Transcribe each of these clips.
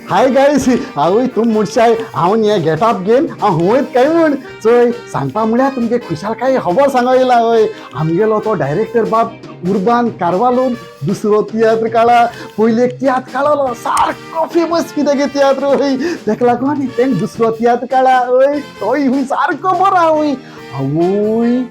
हाय guys, हांवूय तूं मुडशाय हांव हे गेटअप घेवन हांव हुंवयत काय म्हूण चोय सांगपा म्हळ्यार तुमगे खुशालकाय खबर सांगो येयला. हय, आमगेलो तो डायरेक्टर बाब उर्बान कार्वालोन दुसरो तियात्र काडला. पयली एक तियात्र काडलो सारको फेमस कितें गे तियात्र. हय, तेका लागून तेणें दुसरो तियात्र काडला. हय, तोय हूंय सारको बरो आवय आवय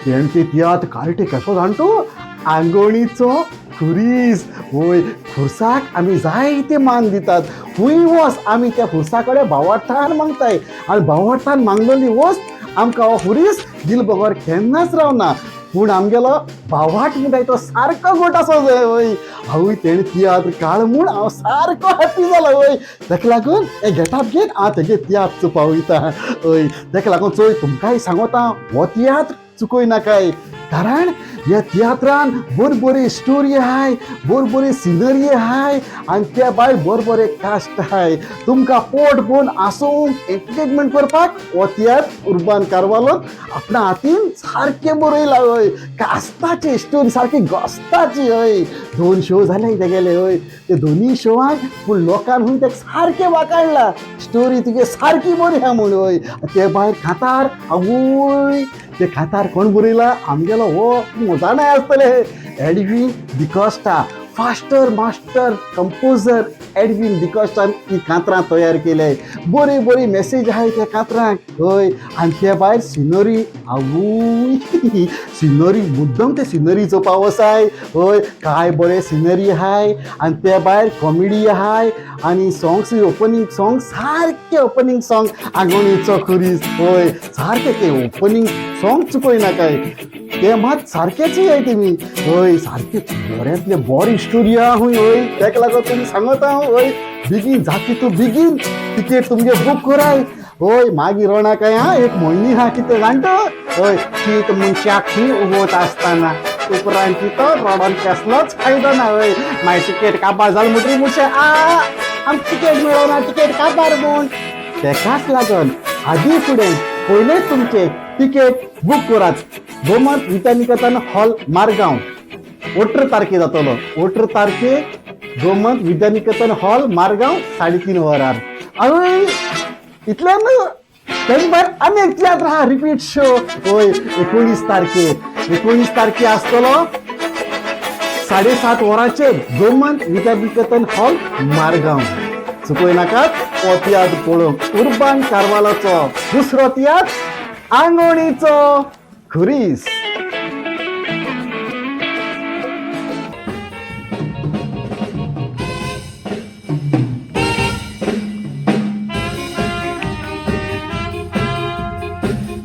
तेणें ते तियात्र काडटे कसो जाण तूं, आंगोणीचो खुरीस. वय, खुर्साक आमी जायते मान दितात. खूंय वच आमी त्या खुर्सा कडेन भावार्थान मागताय आनी भावार्थान मागलेली वस्त आमकां हो खुरीस दिल बगर केन्नाच रावना. पूण आमगेलो भावाट म्हणटाय तो सारको गोट आसा जाय. वय हांवूय तेणें तियात्र काड म्हूण हांव सारको हॅप्पी जालो. वय, तेका लागून हे गेटअप घेवन हांव तेगे तियात्र चोवपा वयता. हय, तेका लागून चोय तुमकांय सांगोता, हो तियात्र चुकोय नाकाय, कारण ह्या तियात्रान बरी बरी स्टोरी आहाय, बरी बरी सिनरी आहाय आनी त्या भायर बरे बरे कास्ट आहाय. तुमकां पोट भरून आसूंक एंटरटेनमेंट करपाक हो तियात्र उर्बान कार्वालोन आपणा हातीन सारकें बरयला. हय, कास्ताची स्टोरी सारकी गोस्ताची. हय, दोन शो जाले तेगेले. हय, ते दोनूय शोवाक पूण लोकान हूंय तेका सारकें वाकाडला, स्टोरी तुगे सारकी बरी आहा म्हूण. हय, ते भायर कांतार, आवय ते कांतार कोण बरयला आमगेलो हो जाणाय आसतले, Edwin D'Costa, faster master composer Edwin डिकॉस्टान ही कांतरां तयार केले. बरी बरी मेसेज आहाय त्या कांतरांक. हय, आनी ते भायर सिनरी, आवूय सिनरी मुद्दम ते सिनरी चोवपा वसाय. हय, काय बरे सिनरी आहाय आनी ते भायर कॉमेडी आहाय आनी सोंग्स, ओपनींग सोंग सारकें, ओपनींग सोंग आंगोणीचो खुरीस. हय, सारकें तें ओपनींग सोंग चुकोय नाकाय, ते मात सारकेंच येय तुमी. हय, सारकें बऱ्यांतले बरी स्टोरी आहा हूंय. हय, तेका लागून तुमी सांगता हांव. हय, बेगीन जाता तूं बेगीन तिकेट तुमगे बूक कराय. हय, मागीर रोणाकाय आं, एक म्हयनी आहा कितें जाणटा. हय, शीत मनशाक खंय उगवता आसतना उपरांत तो रडोन कसलोच फायदो ना. हय, मागीर तिकेट काबार जाल म्हणटरी मनशां आ आमकां तिकेट मेळना, तिकेट काबार म्हूण. तेकाच लागून आदी फुडें पयलेच तुमचे तिकेट बूक करात. गोमंत विद्यानिकेतन हॉल मारगांव 18 तारखे जातलो. 18 तारखे गोमंत विद्यानिकेतन हॉल मारगांव 3:30 वरार. आवय इतल्यान तेज भायर आनी एक तियात्र आहा रिपीट शो. हय, 19 तारखे, 19 तारखे आसतलो 7:30 वरांचेर गोमंत विद्यानिकेतन हॉल मारगांव. चुकोय नाकात हो तियात्र पळोवंक, उर्बान कार्वालाचो दुसरो तियात्र आंगोणीचो खुरीस.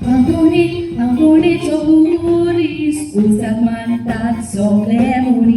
आंगोणी, आंगोणीचो खुरीस, उजाक मानतात सगळे मनीस.